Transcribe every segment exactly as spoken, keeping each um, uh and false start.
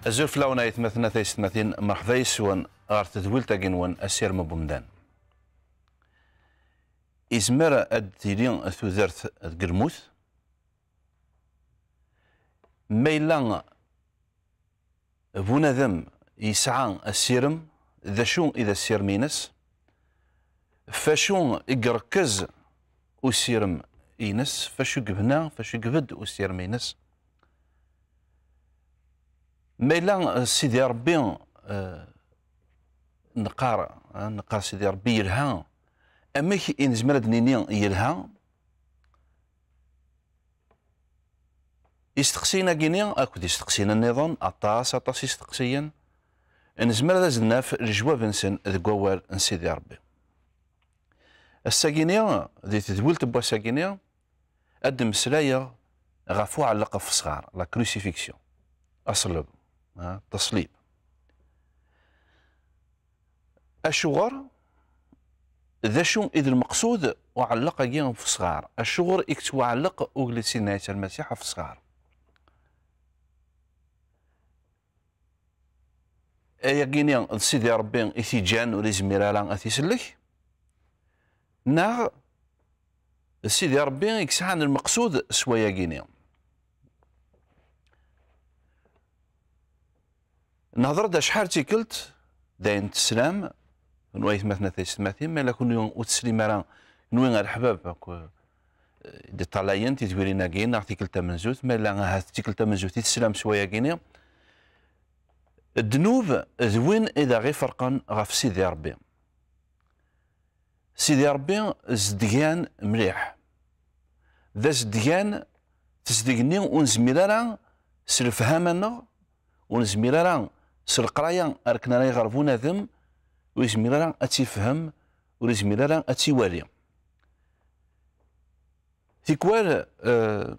Azul fell-awen, ay atmaten, a taysetmatin, merḥba yes-wen ɣer tedwilt-agi-nwen, asirem n wemdan. Izmer ad d-tili tudert deg lmut, ma yella bunadem yesɛa asirem, d acu i d asirem-ines? F acu i irekkez usirem-ines? F acu i yebna, f acu i ibedd usirem-ines? Ma yella Sidi Ṛebbi, eh, neqqar, eh, neqqar Sidi Ṛebbi yelha, amek i nezmer ad d-nini yelha? Isteqsiyen-agi-ni akked isteqsiyen nniḍen, aṭas, aṭas isteqsiyen, nezmer ad as-d-naf lejwab-nsen deg wawal n Sidi Ṛebbi. Ass-agi-ni, di tedwilt n wass-agi-ni, ad d-mmeslayeɣ ɣef uɛelleq ɣef wesɣar, la crucifixion, aṣelleb, ha, ttaṣlib. Acuɣer? D acu i d lmeqsud uɛelleq-agi ɣef wesɣar? Acuɣer i yettwaɛelleq ugellid Sidna Ɛisa Lmasiḥ ɣef wesɣar? Ayagi-ni d Sidi Ṛebbi i t-iǧǧan ur izmir ara ad t-isellek? Neɣ d Sidi Ṛebbi i yesɛan lmeqsud s wayagi-ni? Nehḍer-d acḥal d tikkelt, d ayen teslam, kenwi aytmaten a taysetmatin, ma yella kenwi ur teslim ara, kenwi a leḥbab akk, eh, i d-iṭṭalayen tidwirin-agi, neɣ tikkelt tamenzut, ma yella ahat d tikkelt tamenzut i teslam s wayagi-ni, ddnub d win i d aɣ-iferqen ɣef Sidi Ṛebbi. Sidi Ṛebbi zedgan mliḥ. D azedgan, tezdeg-nni ur nezmir ara s lefhama-nneɣ, ur nezmir ara s leqraya ar akken ara iɣer bunadem, ur yezmir ara ad tt-ifhem, ur yezmir ara ad tt-iwali. Tikwal, eh,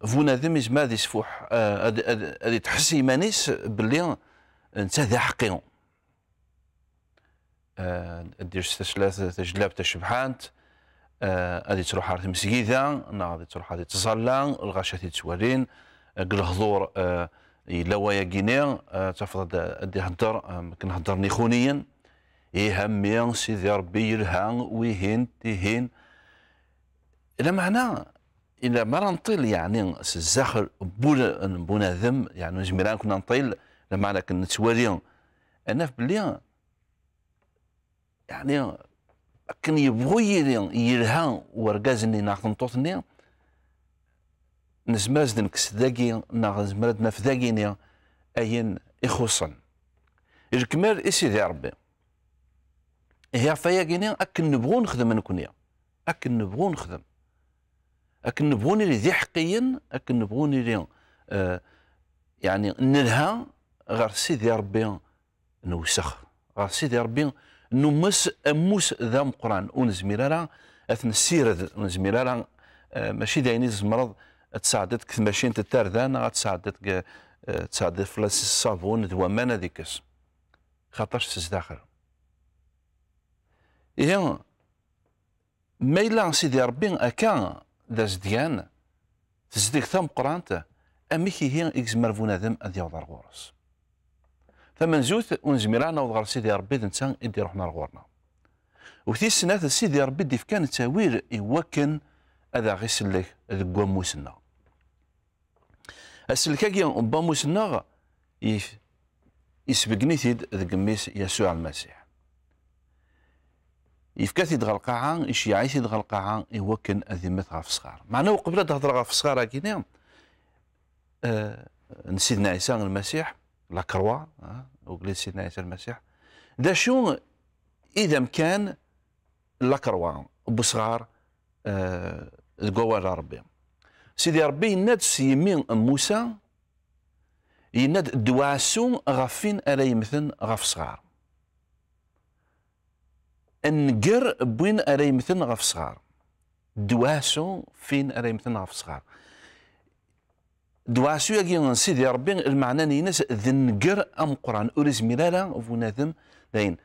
bunadem yezmer ad isfuḥ, eh, ad, ad, ad itḥess i yiman-is belli netta d aḥeqqi. Eh, ad d-yers tasla-, tajlabt tacebḥant, eh, ad ittruḥ ar tmesgida, neɣ ad ittruḥ ad ittẓalla, lɣaci ad t-id-ttwalin, eh, deg lehdur, eh, yella wayagi-ni, eh, tafeḍ ad, ad d-ihedder, eh, akken heddren ixuniyen, ih a mmi, Sidi Ṛebbi yelha, wihin, tihin. Lameɛna, ila mi ara nṭil, yeɛni, s zdaxel n bun-, n bunadem, yeɛni, ur nezmir ara ad nṭil, lameɛna akken nettwali, ad naf belli, yeɛni, akken yebɣu yili yelha urgaz-nni neɣ tmeṭṭut-nni, nezmer ad s-d-nekkes dagi, neɣ nezmer ad naf dagini ayen ixuṣṣen. Lekmal i Sidi Ṛebbi. Ihi ɣef wayagi-ni, akken nebɣu nexdem nekni, akken nebɣu nexdem, akken nebɣu nili d iḥeqqiyen, akken nebɣu nili, eh, yeɛni, nelha ɣer Sidi Ṛebbi, newsex ɣer Sidi Ṛebbi, numes ammus d ameqqran, ur nezmir ara ad t-nessired, ur nezmir ara, eh, mačči d ayen i tzemreḍ ad tesɛeddiḍ deg tmacint n tarda, neɣ ad tesɛeddiḍ deg, eh, ad tesɛeddiḍ fell-as ṣṣabun d waman ad ikkes, xaṭer s zdaxel. Ihi, ma yella Sidi Ṛebbi akka d azedgan, tezdeg tameqqrant, amek ihi i yezmer bunadem ad yaweḍ ar ɣur-s? Tamenzut, ur nezmir ara ad naweḍ ɣer Sidi Ṛebbi, d netta i d-iṛuḥen ar ɣur-neɣ. U tis snat, d Sidi Ṛebbi i d-ifkan ttawil i wakken ad aɣ-isellek deg wammus-nneɣ. Asellek-agi n wammus-nneɣ yef-, isbeggen-it-id deg mmi-s Yasuɛ Lmasiḥ. Yefka-t-id ɣer lqaɛa, iceyyeɛ-it-id ɣer lqaɛa i wakken ad immet ɣef ṣṣɣar. Meɛna uqbel ad d-hedreɣ ɣef ṣṣɣar-agi-ni, eh, n Sidna Ɛisa Lmasiḥ, la croix, ah, ugellid Sidna Ɛisa Lmasiḥ, d acu i d amkan la croix, n wesɣar, eh, deg wawal n Ṛebbi. Sidi Ṛebbi yenna-d s yimi n Musa, yenna-d, "Ddwaɛsu ɣef win ara yemmten ɣef ṣṣɣar." Nnger n win ara yemmten ɣef ṣṣɣar. Ddwaɛsu f win ara yemmten ɣef ṣṣɣar. Ddwaɛsu-agi n Sidi Ṛebbi, lmeɛna-ines d nnger ameqqran, ur izmir ara bunadem dayen.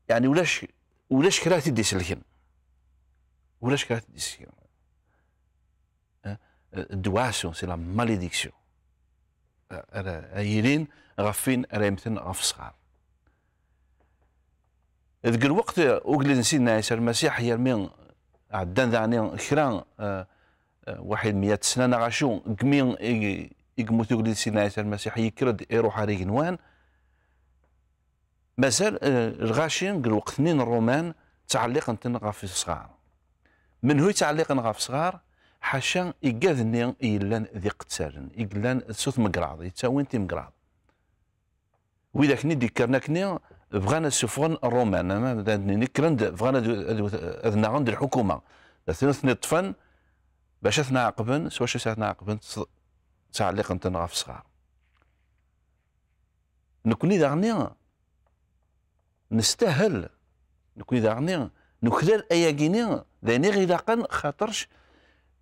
Yeɛni ulac, ulac kra ara t-id-iselken. Ulac kra ara t-id-iselken. Eh, ddwaɛsu, c'est la malédiction. ara yilin ɣef win ara yemmten ɣef ṣṣɣar. Deg lweqt ugellid n Sidna Ɛisa Lmasiḥ, yermi ɛeddan daɣni kra, eh, eh, waḥid meyya sna neɣ acu, degmi i, i yemmut ugellid n Sidna Ɛisa Lmasiḥ, yekker-d iruḥ ar igenwan, mazal, eh, lɣaci deg lweqt-nni n Ṛṛuman ttɛelliqen-ten ɣef ṣṣɣar. Menhu yettɛelliqen ɣef ṣṣɣar? Ḥaca igad-nni i yellan d iqettalen, i yellan s utmegraḍ, yettawin timegraḍ. Widak-nni d-ikkren akkenni bɣan ad ssufɣen Ṛṛuman, ama d ad nini kkren-d, bɣan ad, ad, ad naɣen d lḥukuma. Ad ten-ṭṭfen bac ad ten-ɛaqben, s wacu s ad ten-ɛaqben? S-, ttɛelliqen-ten ɣef ṣṣɣar. Nekni daɣni nestahel, nekni daɣni nuklal ayagi-ni, d ayen i ɣ-ilaqen, xaṭerc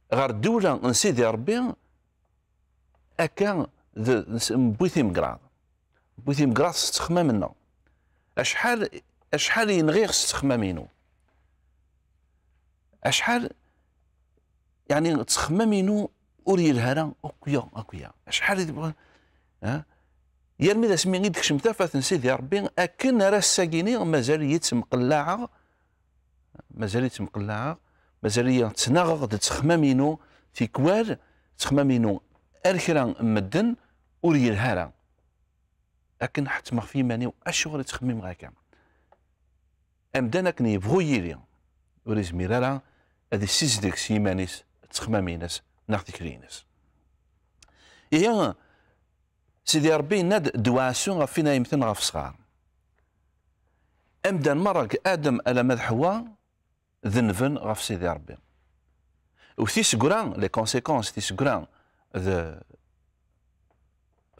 ɣer ddewla n Sidi Ṛebbi akka d, s-, newwi timegraḍ. Newwi timegraḍ s ttexmam-nneɣ. Acḥal, acḥal i nɣiɣ s ttexmam-inu. Acḥal, yeɛni, ttexmam-inu ur yelha ara akya, akya. Acḥal i tebɣa, ha? Yermi d asmi i d-tekcem tafat n Sidi Ṛebbi, akken ar ass-agi-ni mazal-iyi ttemqellaɛeɣ, mazal-iyi ttemqellaɛeɣ, mazal-iyi ttnaɣeɣ d ttexmam-inu, tikwal ttexmam-inu ar kra n medden ur yelha ara. Akken ḥettmeɣ f yiman-iw, acuɣer i ttxemmimeɣ akka? Amdan akken yebɣu yili, ur izmir ara ad issizdeg s yiman-is ttexmam-ines neɣ tikli-ines. Ihi, Sidi Ṛebbi yenna-d, "Ddeɛɛu ɣef win ay yemmten ɣef ṣṣɣar." Amdan merra, seg Adem alamma d Ḥewwa, denben ɣef Sidi Ṛebbi. U tiseggra, les conséquences, tiseggra d,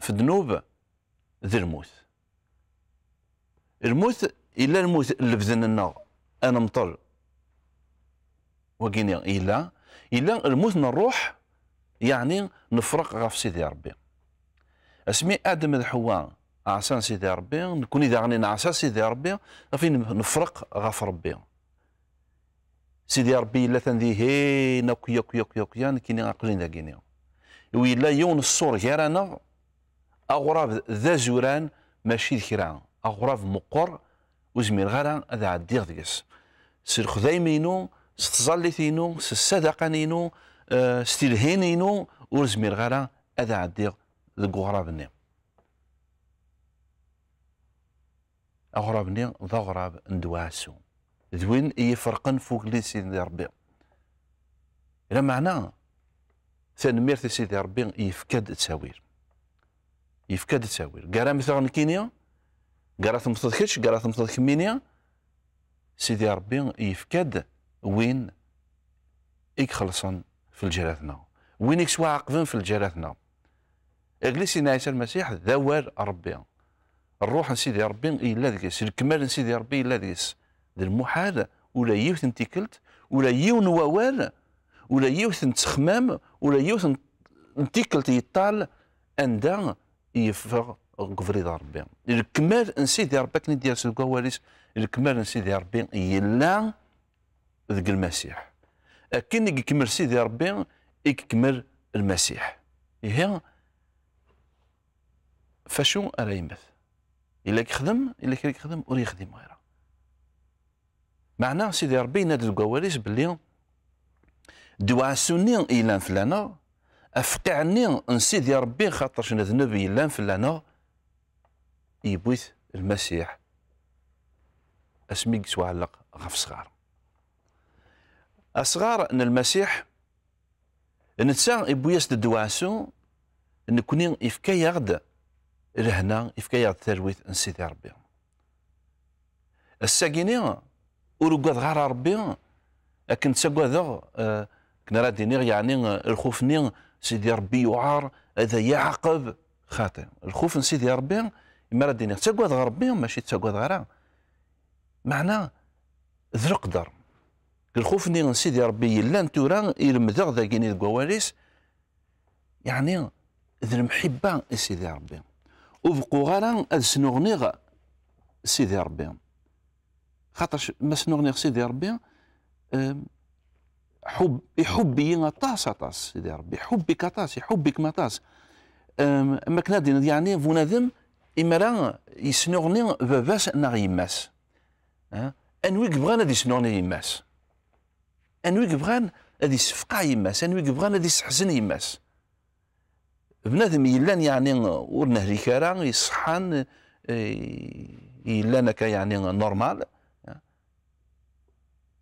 f ddnub, d lmut. Lmut, yella lmut n lebden-nneɣ, ad nemṭel, wagini yella, yella lmut n ṛṛuḥ, yeɛni nefreq ɣef Sidi Ṛebbi. Asmi Adem d Ḥewwa ɛṣan Sidi Ṛebbi, nekni daɣen neɛṣa Sidi Ṛebbi, ɣef i nefreq ɣef Ṛebbi. Sidi Ṛebbi yella atan dihin, akk, akk, akk, akk, ya, nekkini aql-in dagini. U yella yiwen ṣṣur gar-aneɣ, aɣrab d azuran, mačči d kra. Aɣrab meqqer, ur zmireɣ ara ad ɛeddiɣ deg-s. S lexdayem-inu, s tẓallit-inu, s ssadaqa-inu, eh, s tilhin-inu, ur zmireɣ ara ad ɛeddiɣ deg uɣrab-nni. Aɣrab-nni d aɣrab n ddwaɛsu. D win i yi-ferqen f ugellid Sidi Ṛebbi. Lameɛna, tanemmirt i Sidi Ṛebbi, yefka-d ttawil. Yefka-d ttawil. Gar ad mmteɣ nekkini, gar ad temmteḍ kečč, gar ad temmteḍ kemmini, Sidi Ṛebbi yefka-d win i ixellṣen f lǧirat-nneɣ, win i yettwaɛaqben f lǧirat-nneɣ. Agellid Sidna Ɛisa Lmasiḥ d awal n Ṛebbi. Ṛṛuḥ n Sidi Ṛebbi yella deg-s, lekmal n Sidi Ṛebbi yella deg-s. D lmuḥal, ula yiwet n tikkelt, ula yiwen n wawal, ula yiwet n ttexmam, ula yiwet n, n tikkelt yeṭṭal anda yeffeɣ deg ubrid n Ṛebbi. Lekmal n Sidi Ṛebbi, akken i d-yers deg wawal-is, lekmal n Sidi Ṛebbi yella deg Lmasiḥ. Akken i yekmel Sidi Ṛebbi, i yekmel Lmasiḥ. Ihi, f acu ara yemmet? Illa yexdem, illa kra yexdem, ur yexdim ara. Meɛna Sidi Ṛebbi yenna-d deg wawal-is belli ddwaɛsu-nni yellan fell-aneɣ, afqiɛ-nni n Sidi Ṛebbi, xaṭerc n ddnub yellan fell-aneɣ, yewwi-t Lmasiḥ asmi i yettwaɛelleq ɣef ṣṣɣar. Asɣar n Lmasiḥ, netta yewwi-yas-d ddwaɛsu, nekni yefka-yaɣ-d lehna, yefka-yaɣ-d talwit n Sidi Ṛebbi. Ass-agini, ur ugadeɣ ara Ṛebbi akken ttagadeɣ, eh, akken ara d-iniɣ, yeɛni, eh, lxuf-nni, Sidi Ṛebbi yuɛer, ad iyi-iɛaqeb. Xaṭi. Lxuf n Sidi Ṛebbi, imi ara d-iniɣ ttagadeɣ Ṛebbi, mačči ttagadeɣ ara. Meɛna, d leqder. Lxuf-nni n Sidi Ṛebbi yellan tura, i lemdeɣ dagini deg wawal-is, yeɛni d lemḥibba i Sidi Ṛebbi. Ur beqquɣ ara ad snuɣniɣ Sidi Ṛebbi. Xaṭerc ma snuɣniɣ Sidi Ṛebbi, em, ḥub-, iḥubb-iyi aṭas, aṭas, Sidi Ṛebbi. Iḥubb-ik aṭas, iḥubb-ikem aṭas. Am akken ad d-tiniḍ, yeɛni bunadem, imara yesnuɣni baba-s neɣ yemma-s. Anwi yebɣan ad yesnuɣni yemma-s? Anwi yebɣan ad yessefqeɛ yemma-s? Anwi yebɣan ad yesseḥzen yemma-s? Bnadem yellan, yeɛni, ur nehlik ara, iṣeḥḥan, eh, yellan akka, yeɛni, normal,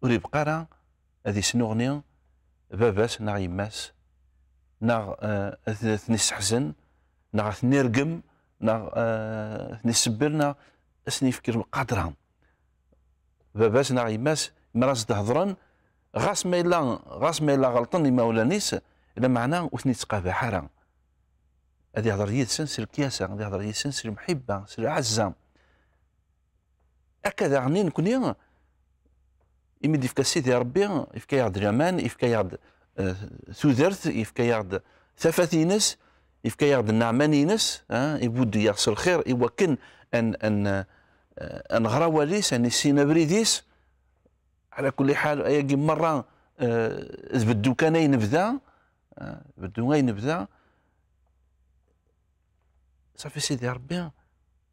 ur yebɣi ara ad yesnuɣni baba-s neɣ yemma-s, neɣ, eh, ad ten-isseḥzen, neɣ ad ten-irgem, neɣ, eh, ad ten-isebbel, neɣ ad sen-yefk lqadra. Baba-s neɣ yemma-s, mi ara s-d-hedren, ɣas ma yella, ɣas ma yella ɣelṭen imawlan-is, lameɛna ur ten-yettqabaḥ ara. Ad ihder yid-sen s lekyasa, ad ihder yid-sen s lemḥibba, s lɛezza. Akka daɣen i nekni, imi d-ifka Sidi Rebbi, ifka-yaɣ-d laman, ifka-yaɣ-d, eh, tudert, ifka-yaɣ-d tafat-ines, ifka-yaɣ-d nneɛma-ines, ah, ibuddu-yaɣ s lxir i wakken ad n-, ad n-, eh, ad nɣer awal-is, ad nissin abrid-is. Ɛla kulli ḥal, ayagi merra, eh, d beddu kan ay nebda, eh, d beddu ay nebda. Safi Sidi Rebbi,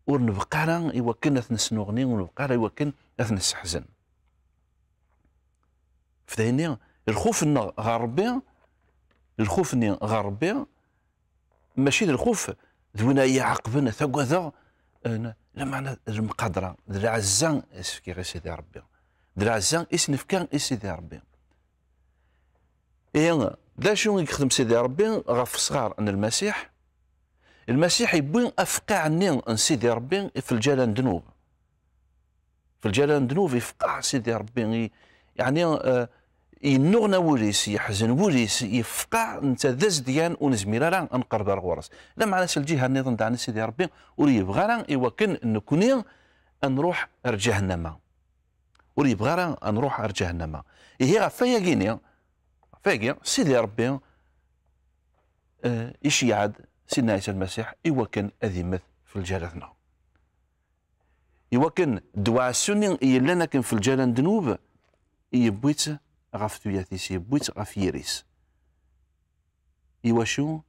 ur nbeqqa ara i wakken ad t-nesnuɣni, ur nbeqqa ara i wakken ad t-nesseḥzen. F dayni, lxuf-nneɣ ɣer Rebbi, lxuf-nni ɣer Rebbi, mačči d lxuf d win ay iɛaqben, ad t-agadeɣ, eh, n-, lameɛna d lemqadra, d lɛezza i s-fkiɣ i Sidi Rebbi. D lɛezza i s-nefka i Sidi Rebbi. Ihi, d acu i yexdem Sidi Rebbi ɣef ṣṣɣar n Lmasiḥ? Lmasiḥ yewwi afqaɛ-nni n Sidi Rebbi f lǧala n ddnub. F lǧala n ddnub, ifqeɛ Sidi Rebbi, i-, yeɛni, eh, yennuɣna wul-is, yeḥzen wul-is, yefqeɛ, netta d azedgan, ur nezmir ara ad nqerreb ar ɣur-s. Lameɛna s lǧiha nniḍen daɣen Sidi Rebbi ur yebɣi ara i wakken nekni ad nruḥ ar ǧahennama. Ur yebɣi ara ad nruḥ ar ǧahennama. Ihi ɣef wayagi-ni, ɣef wayagi, Sidi Rebbi, eh, iceyyeɛ-d Sidna Ɛisa Lmasiḥ i wakken ad immet f lǧalat-nneɣ. I wakken ddwa-s-nni yellan akken f lǧala n ddnub, yewwi-tt ɣef tuyat-is, yewwi-tt ɣef yiri-s. Iwacu?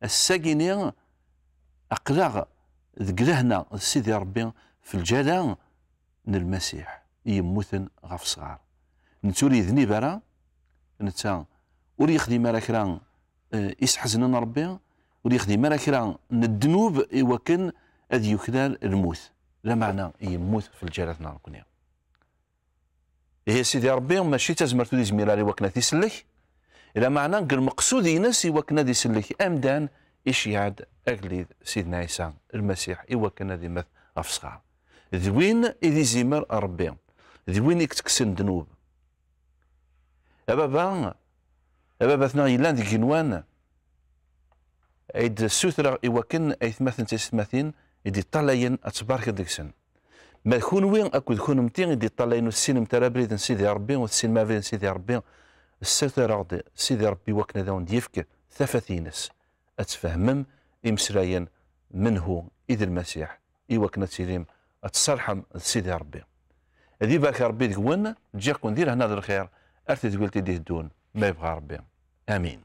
Ass-agi-ni aql-aɣ deg lehna d Sidi Rebbi f lǧala n Lmasiḥ i yemmuten ɣef ṣṣɣar. Netta ur yednib ara, netta ur yexdim ara kra, eh, isḥeznen Rebbi, ur yexdim ara kra n ddnub i wakken ad yuklal lmut, lameɛna yemmut f lǧalat-nneɣ nekni. Ihi Sidi Rebbi mačči d tazmert ur yezmir ara i wakken ad t-isellek, lameɛna deg lmeqsud-ines i wakken ad isellek amdan, iceyyeɛ-d agellid Sidna Ɛisa Lmasiḥ i wakken ad immet ɣef ṣṣɣar. D win i d izimer Rebbi, d win i yettekksen ddnub. A Baba, a Baba-tneɣ yellan deg igenwan, ay d-ssutreɣ i wakken aytmaten d taysetmatin i d-iṭṭalayen ad tbarkeḍ deg-sen. Ma d kunwi akked kunemti i d-iṭṭalayen ur tessinemt ara abrid n Sidi Rebbi, ur tessinem abrid n Sidi Rebbi, ssutreɣ-d Sidi Rebbi i wakken ad awen-d-yefk tafat-ines, ad tfehmem imeslayen menhu i d Lmasiḥ, i wakken ad tilim ad tserḥem d Sidi Rebbi. Ad ibarek Rebbi deg-wen, ǧǧiɣ-ken di lehna d lxir, ar tedwilt i d-iteddun, ma yebɣa Rebbi. Amin.